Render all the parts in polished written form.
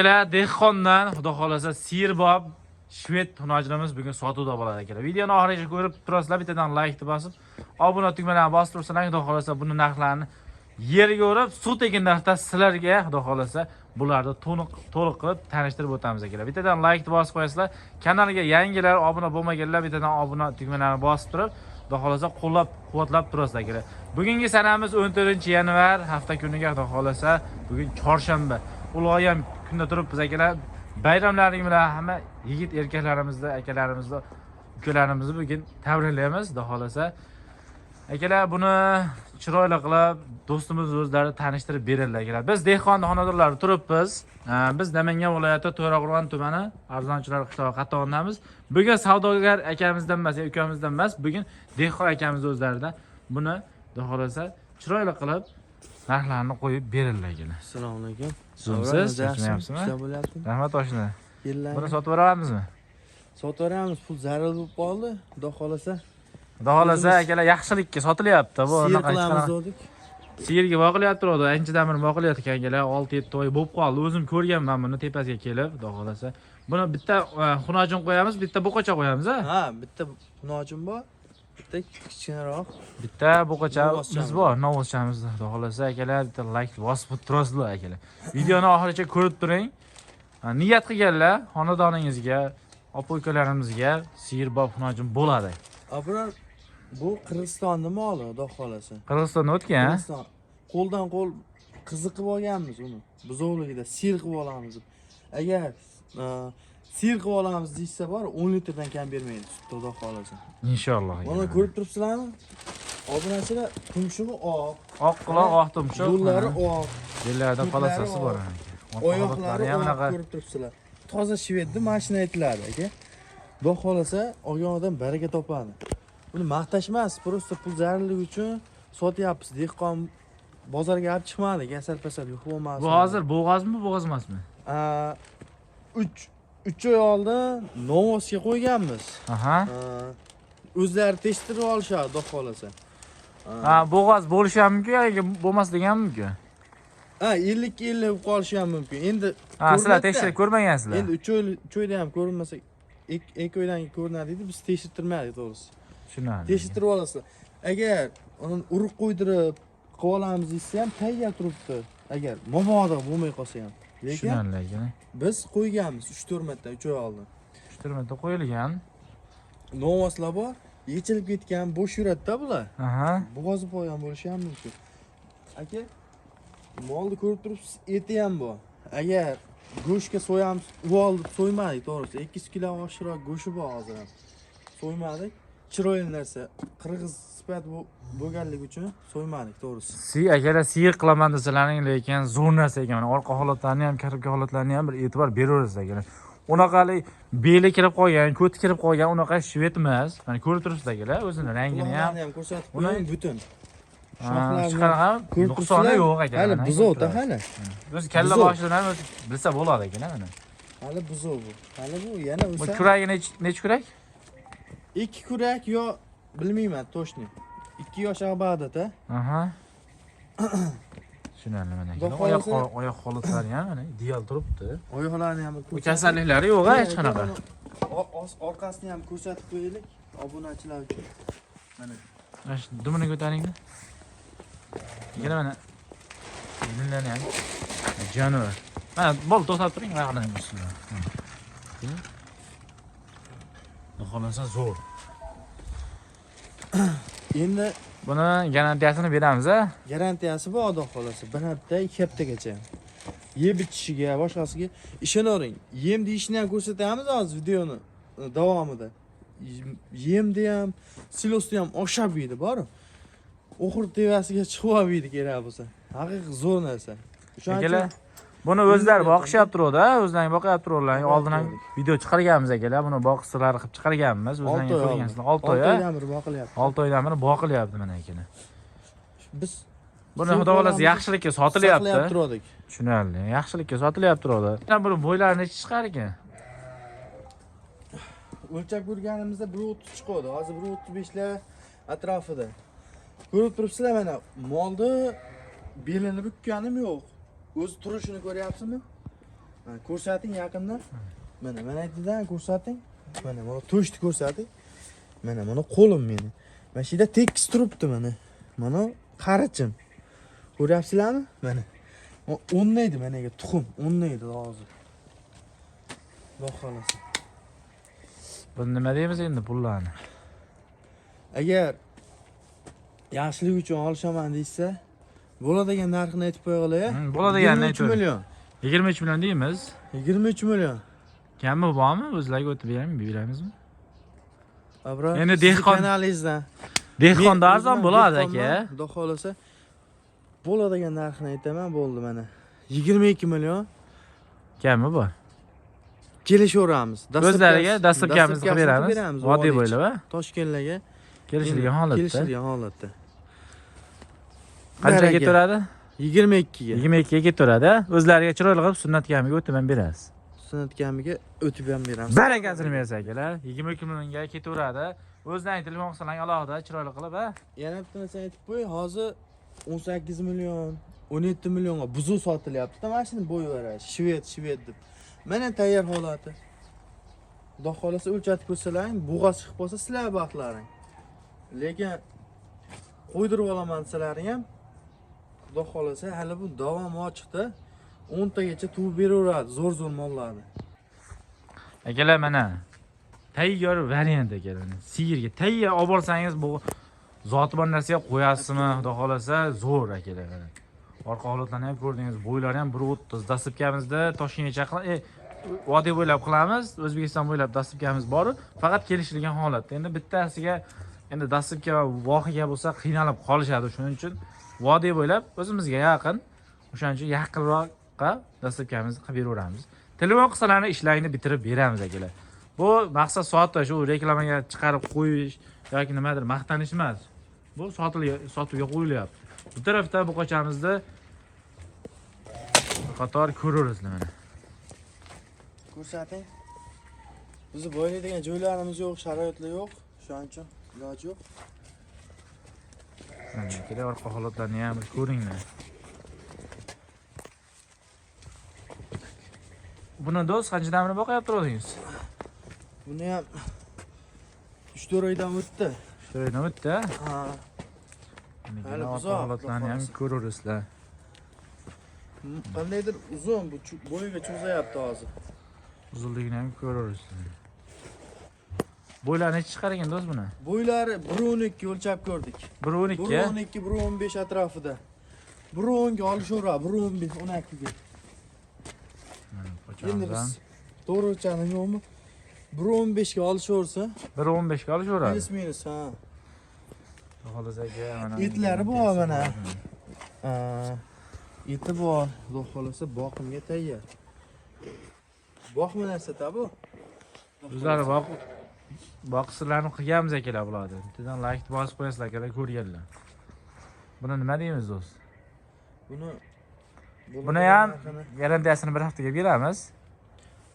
Akalar, dehqondan xudo xohlasa siyirbob shved hunojinimiz bugun sotuvda bo'ladi, akalar. Videoni oxirigacha ko'rib turasizlar, bittadan like bosib, obuna tugmalarini bosib tursalar, xudo xohlasa buni narxlarini yerga urib, suv tekin narxda sizlarga xudo xohlasa bularni to'liq to'liq qilib tanishtirib o'tamiz, akalar. Bittadan like bosib qo'yasizlar. Kanalga yangilar, obuna bo'lmaganlar bittadan obuna tugmalarini bosib turib, xudo xohlasa qo'llab quvvatlab turasizlar, akalar. Bugungi sanamiz 14 yanvar, hafta kuniga xudo xohlasa bugun chorshanba. Ulg'aygan kunda turibmiz, akalar. Bayramlaring bilan hamma yigit erkaklarimizni, akalarimizni, ukalarimizni bugun tabriklaymiz, xudo xohlasa. Akalar, buni chiroyli qilib do'stimiz o'zlari tanishtirib beradilar, akalar. Biz dehqon xonadonlarida turibmiz. Biz Namangan viloyati, To'raqo'rg'on tumani, Arzonchilar qishlog'i qatorindamiz. Bugun savdogar akamizdan emas, ukamizdan emas, bugun dehqon akamiz o'zlaridan buni xudo xohlasa chiroyli qilib narxlarini qo'yib beradilar, akalar. Assalomu alaykum. Zo'msiz, Yaxshimi? charchamayapsizmi? Ishlar bo'lyaptimi? Rahmat, oshna. Yillar. Buni sotib yuboramizmi? Sotib yuboramiz, pul zarur bo'lib qoldi. Xudo xohlasa. Xudo xohlasa, akalar, yaxshilikka sotilyapti bu. Siyir Unaqa hech qilamiz qanaqa- dedik. Siyirga boqilyapti, turadi. Anchadan beri boqilyapti ekan, akalar. 6-7 oy bo'lib qoldi. O'zim ko'rganman buni tepasiga kelib, xudo xohlasa. Buni bitta xunojin qo'yamiz, bitta buqacha qo'yamiz, a? Ha, bitta xunojin bor, bitta kichkinaroq. Bitta buqachamiz Novvoschamiz. bor, novvoschamiz, xudo xohlasa, akalar, bitta like bosib turasizlar, akalar. Videoni oxirigacha ko'rib turing. Ha, niyat qilganlar xonadoningizga, opa ukalarimizga siyirbob xunojin bo'ladi. Abror, bu Qirg'izistonni moli, xudo xohlasa. Qirg'izistonda o'tgan. Qirg'iziston. Qo'ldan qo'l qiziqib olganmiz uni. Buzovligida sir qilib olamiz deb. Agar sir qilib olamiz deyishsa bor, 10 litrdan kam bermaydi sut, xudo xohlasa. Inshaalloh. Mana, ko'rib turibsizlarmi? Obunachilar, tumshug'i oq, Oq quloq, oq tumshuq. yo'llari oq. Bellarida Ko'klari полоса si bor. oq. Orqa Oyoqlari holatlari ham oq, unaqa. ko'rib turibsizlar. Toza shvedni mashina aytiladi, aka. Xudo xohlasa olgan odam baraka topadi. Buni maqtash emas, просто pul zarurligi uchun sotyapmiz. Dehqon bozorga olib chiqmadik, kasal pasal yo'q bo'lmasin. Bu hozir bo'g'ozmi, bo'g'oz emasmi? 3 oy oldin novvosga qo'yganmiz. O'zlari tekshirib olishadi, xudo xohlasa. Ha, bo'g'oz bo'lishi ham mumkin yoki bo'lmasligi ham mumkin. Ha, 50 50 bo'lib qolishi ham mumkin. Endi Ha, sizlar ko'rinadi-da. tekshirib ko'rmagansizlar. Endi 3 oy, 3 oyda ham ko'rinmasa, 2 oydan keyin ko'rinadi deydi, biz tekshirtirmadik, to'g'risi. Tushunarli. Tekshirtirib olasizlar. Agar uni urug' qo'ydirib qilib olamiz desa ham tayyor turibdi. Agar mabodo bo'lmay qolsa ham. Lekin Tushunarli, aka. biz qo'yganmiz 3-4 marta 3 oy oldin. 3-4 marta qo'yilgan. Novvoslar bor, yechilib ketgan, bo'sh yuradida bular. Bo'g'ozi poyan bo'lishi ham mumkin. Aka, molni ko'rib turibsiz, eti ham bor. Agar go'shtga so'yamiz, uvol deb so'ymadik, to'g'risi. 200 kilo oshiqroq go'shti bor hozir ham. So'ymadik. Chiroyli narsa. Qirg'iz sifat bo'lganligi uchun so'ymadik, to'g'risi. Akalar, siyir qilaman desalaring, lekin zo'r narsa ekan. Mana, orqa holatlarini ham, karobka holatlarini ham bir e'tibor beraverasiz, akalar. Unaqalik beli kirib qolgan, ko'ti kirib qolgan unaqa shved emas. Mana, ko'rib turibsiz, akalar, o'zini rangini ham. Quloqlarini ham ko'rsatib Uni- qo'ying butun. Ha, Shoxlarini hech qanaqa ko'rib nuqsoni turibsizlar. yo'q, akalar. Hali Mana, buzov-da ko'rib hali. turasiz. O'zi kalla Buzov. boshidan ham o'zi bilsa bo'ladi, akalar, mana. Hali buzov bu. Hali bu yana Bu o'sa. kuragi nechi kurak? Ikki kurak yo bilmayman точно. 2 yosh abadata. Aha. Tushunarli, mana, Xudo akalar. Oyoq xohlasa- oyoq holatlari ham mana ideal turibdi. Oyoqlarini ham bir Bu kasalliklari yo'q, ha, hech qanaqa. Orqasini ham ko'rsatib qo'yaylik obunachilar uchun. Mana. Mana shu dumini ko'taringda. Ikkala mana. Dinlarni ham. Jonivor. Mana, bo'ldi, to'xtab turing, oyog'ini ustida. Xudo xohlasa zo'r. Endi Buni garantiyasini beramiz, a? Garantiyasi bor, xudo xohlasa. Bir hafta, 2 haftagacha. Yeb ichishiga, boshqasiga ishonavering. Yem deyishini ham ko'rsatamiz hozir videoni davomida. Yemni ham, silosni ham oshab yeydi borib. O'xir tevasiga chiqib olib yeydi kerak bo'lsa. Haqiqiy zo'r narsa. O'shaning Akalar, uchun buni o'zlari boqishyapti turuvdi, o'zlari boqyapti turuvdilar. Boqyapti Oldin ham turuvdik. Video chiqarganmiz, akalar, buni boqish sirlari qilib chiqarganmiz. O'zlaringiz 6 oy ko'rgansizlar. oldi. 6 oy, 6 oydan beri boqilyapti. 6 oydan beri boqilyapti, mana, akalar. Biz Buni xudo xohlasa yaxshilikka sotilyapti. Saqlayap turdik. Tushunarli. Yaxshilikka sotilyapti turuvdi. Buni bo'ylari necha chiqar ekan? O'lchab ko'rganimizda 1,30 chiqadi. Hozir 1,35 lar atrofida. Ko'rib turibsizlar, mana molni belini bukkanim yo'q. O'zi turishini ko'ryapsizmi? Mana ko'rsating yaqindan. Mana, mana aytidan ko'rsating. Mana mana to'shni ko'rsating. Mana mana qo'lim meni. Mana shu yerda tekis turibdi mana. Mana qarichim. Ko'ryapsizlarmi? Mana. O'nlaydi managa tuxum, o'nlaydi hozir. Xudo xohlasa. Buni nima deymiz endi pullarni? Agar yaxshilik uchun olishaman deysa, bo'ladigan narxini aytib qo'yinglar. Bo'ladiganini 23 aytavering. million. 23 million deymiz. 23 million. Kami bormi? O'zlariga o'tib beramizmi? Abror, Endi sizni kanalingizdan. Dehqonda Men arzon o'zim bo'ladi dehqonman, aka. Xudo xohlasa bo'ladigan narxini aytaman, bo'ldi mana. 22 million Kami bor. kelishaveramiz. O'zlariga dastlabkamizni qilib beramiz. Vodiy Vodiy bo'ylab, a? Toshkentlarga Kelishilgan holatda. Kelishilgan holatda. Qanchaga Baraka. ketaveradi? 22 ga. 22 ga ketaveradi. O'zlariga chiroyli qilib sunnat kamiga o'tib ham berasiz. Sunnat kamiga o'tib ham beramiz. Barakasini bersa akalar. 22 millionga ketaveradi. O'zlaring telefon qilsalar alohida chiroyli qilib, a? Yana bitta narsani aytib qo'y, hozir 18 million, 17 millionga buzuv sotilyapti-da, mana shuni bo'yaveradi. Shved, shved deb. Mana tayyor holati. Xudo xohlasa o'lchatib ko'rsalaring, bo'g'oz chiqib qolsa sizlar baxtlaring. Lekin qo'ydirib olaman desalaring ham, Xudo xohlasa hali bu davom ochiqda 10 tagacha tug'ib beraveradi zo'r-zo'r mollarni. Akalar mana tayyor variant akalar. Sigirga tayyor olib borsangiz bu zoti bor narsaga qo'yasizmi, Xudo xohlasa zo'r akalar mana. Orqa holatlarni ham ko'rdingiz, bo'ylari ham 1.30. Dastlabkamizda Toshkentgacha vodiy bo'ylab qilamiz, O'zbekiston bo'ylab dastlabkamiz bor, faqat kelishilgan holatda. Endi bittasiga endi dastlabki va voqea bo'lsa qiynalib qolishadi, shuning uchun vodiy bo'ylab o'zimizga yaqin, o'shaning uchun yaqinroqqa dastlabkamizni qilib beraveramiz. Telefon qilsalarni ishlaringni bitirib beramiz akalar. Bu maqsad soatda shu reklamaga chiqarib qo'yish yoki nimadir maqtanish emas. Bu sotuvga qo'yilyapti. Bu tarafda buqachamizda bir qator ko'raverasizlar mana. Ko'rsating. Bizni boylaydigan joylarimiz yo'q, sharoitlar yo'q. Shuning uchun iloji yo'q. Mana akalar orqa holatlarni ham bir ko'ringlar. Buni do'st qanchadan beri boqyapti o'zingiz? Buni ham 3-4 oydan o'tdi. 3 oydan o'tdi. Ha. Mana Hali orqa buzoq, holatlarni ham xudo ko'raverasizlar. Qandaydir uzun bu bo'yiga cho'zayapti hozir. Uzunligini ham ko'raverasizlar. Bo'ylari necha chiqar ekan do'st buni? Bo'ylari 1.12 o'lchab ko'rdik. 1.12. 1.12, 1.15 atrofida. 1.10 ga olishaveradi, 1.15, 12 ga. Mana Endi qo'chamizdan biz to'g'ri o'lchadim yo'qmi? 1.15 ga olishaversa, 1.15 ga olishaveradi. Minus minus, ha. Xolos aka, mana Etlari bor mana. Ha, eti bor, xudo xohlasa boqimga tayyor. Boqma narsa-da bu. O'zlari boqislarni qilganmiz akalar bularni. Bittadan like bosib qo'yasizlar akalar ko'rganlar. Buni nima deymiz do'st? Buni Buni ham garantiyasini bir haftaga beramiz.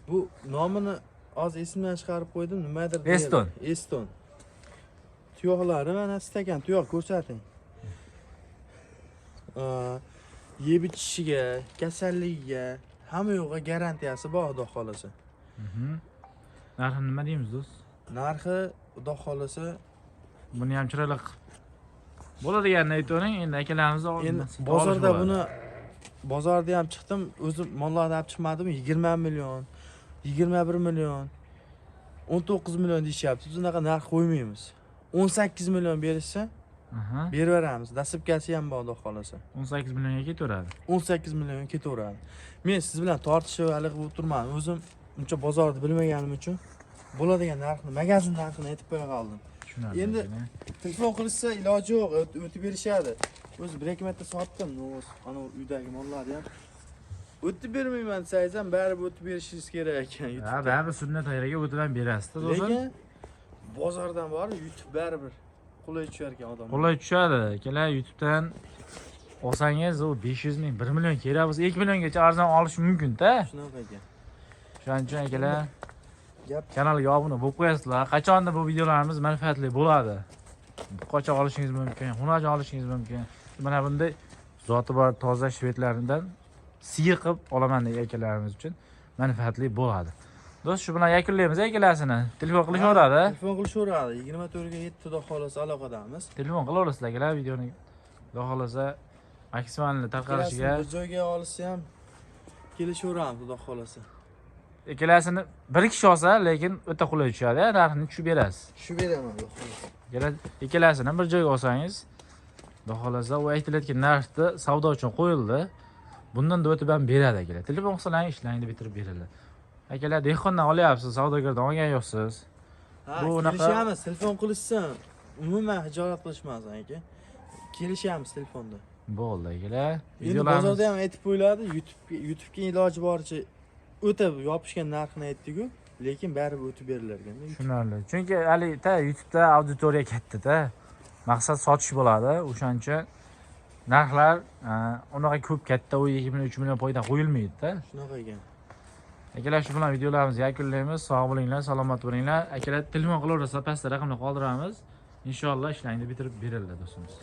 Bu nomini hozir esimdan chiqarib qo'ydim, nimadir deydi. Eston. Eston. Tuyoqlari mana stakan tuyoq ko'rsating. Yeb ichishiga, kasalligiga, hamma yo'g'a garantiyasi bor, xudo xohlasa. Narxini nima deymiz do'st? Narxi xudo xohlasa Buni ham chiroyli qilib bo'ladiganini aytavering, endi akalarimiz endi bozorda buni bozorda ham chiqdim, o'zim mollarni olib chiqmadim, 20 million, 21 million, 19 million deyishyapti. Biz unaqa narx qo'ymaymiz. 18 million berishsa, beraveramiz. Dastlabkasi ham bor, xudo xohlasa. 18 millionga ketaveradi. 18 million ketaveradi. Men siz bilan tortishib hali qilib o'tirmadim. O'zim uncha bozorni bilmaganim uchun bo'ladigan narxni, magazin narxini aytib qo'ya qoldim. Tushunarli. Endi telefon qilishsa iloji yo'q, o'tib berishadi. O'zi bir ikki marta sotdim, ana uydagi mollarni ham. O'tib bermayman desangiz ham baribir o'tib berishingiz kerak ekan. Ha, baribir sunnat tayyorga o'tib ham berasiz-da do'stlar. Lekin bozordan borib yutib baribir qulay tushar ekan odam. Qulay tushadi. Akalar, YouTube'dan olsangiz u 500 ming, 1 million kerak bo'lsa 2 milliongacha arzon olish mumkin-da. Shunaqa ekan. Shuning uchun akalar Gap kanalga obuna bo'lib qo'yasizlar. Qachondir bu videolarimiz manfaatli bo'ladi. Qochoq olishingiz mumkin, xunoch olishingiz mumkin. Mana bunday zoti bor toza shvedlardan siyir qilib olaman degan akalarimiz uchun Manfaatli bo'ladi. Do'st, shu bilan yakunlaymiz ikkalasini. Telefon qilishaveradi. Telefon qilishaveradi. 24 ga 7, xudo xohlasa, aloqadamiz. Telefon qilaverasizlar, akalar, videoni xudo xohlasa maksimalni tarqalishiga. Ikkalasini bir joyga olsa ham kelishaveramiz, xudo xohlasa. Ikkalasini bir kishi olsa, lekin o'ta qulay tushadi, narxini tushib berasiz. Tushib beraman, xudo xohlasa. Ikkalasini bir joyga olsangiz, xudo xohlasa, u aytilayotgan narxda savdo uchun qo'yildi. Bundan da o'tib ham beradi, akalar. Telefon qilsalaring, ishlaringni bitirib beradi. Akalar, dehqondan olyapsiz, savdogardan olgan yo'qsiz. Ha, Bu unaqa- kelishamiz, telefon qilishsin. Umuman hijolat qilishmasin, aka. Kelishamiz telefonda. Bo'ldi, akalar. Endi Videolarimiz bozorda ham aytib qo'yiladi, YouTube'ga iloji boricha o'ta yopishgan narxini aytdik-ku, lekin baribir o'tib berilar ekan. Tushunarli. Chunki hali ta YouTube'da auditoriya katta-da. Maqsad sotish bo'ladi. O'shaning uchun narxlar unaqa ko'p katta, u 2 million, 3 million foyda qo'yilmaydi-da. Shunaqa ekan. Akalar, shu bilan videolarimizni yakunlaymiz. Sog' bo'linglar, salomat bo'linglar. Akalar, telefon qilaversa, pastda raqamni qoldiramiz. Inshaalloh ishlaringni bitirib beriladi, do'stimiz.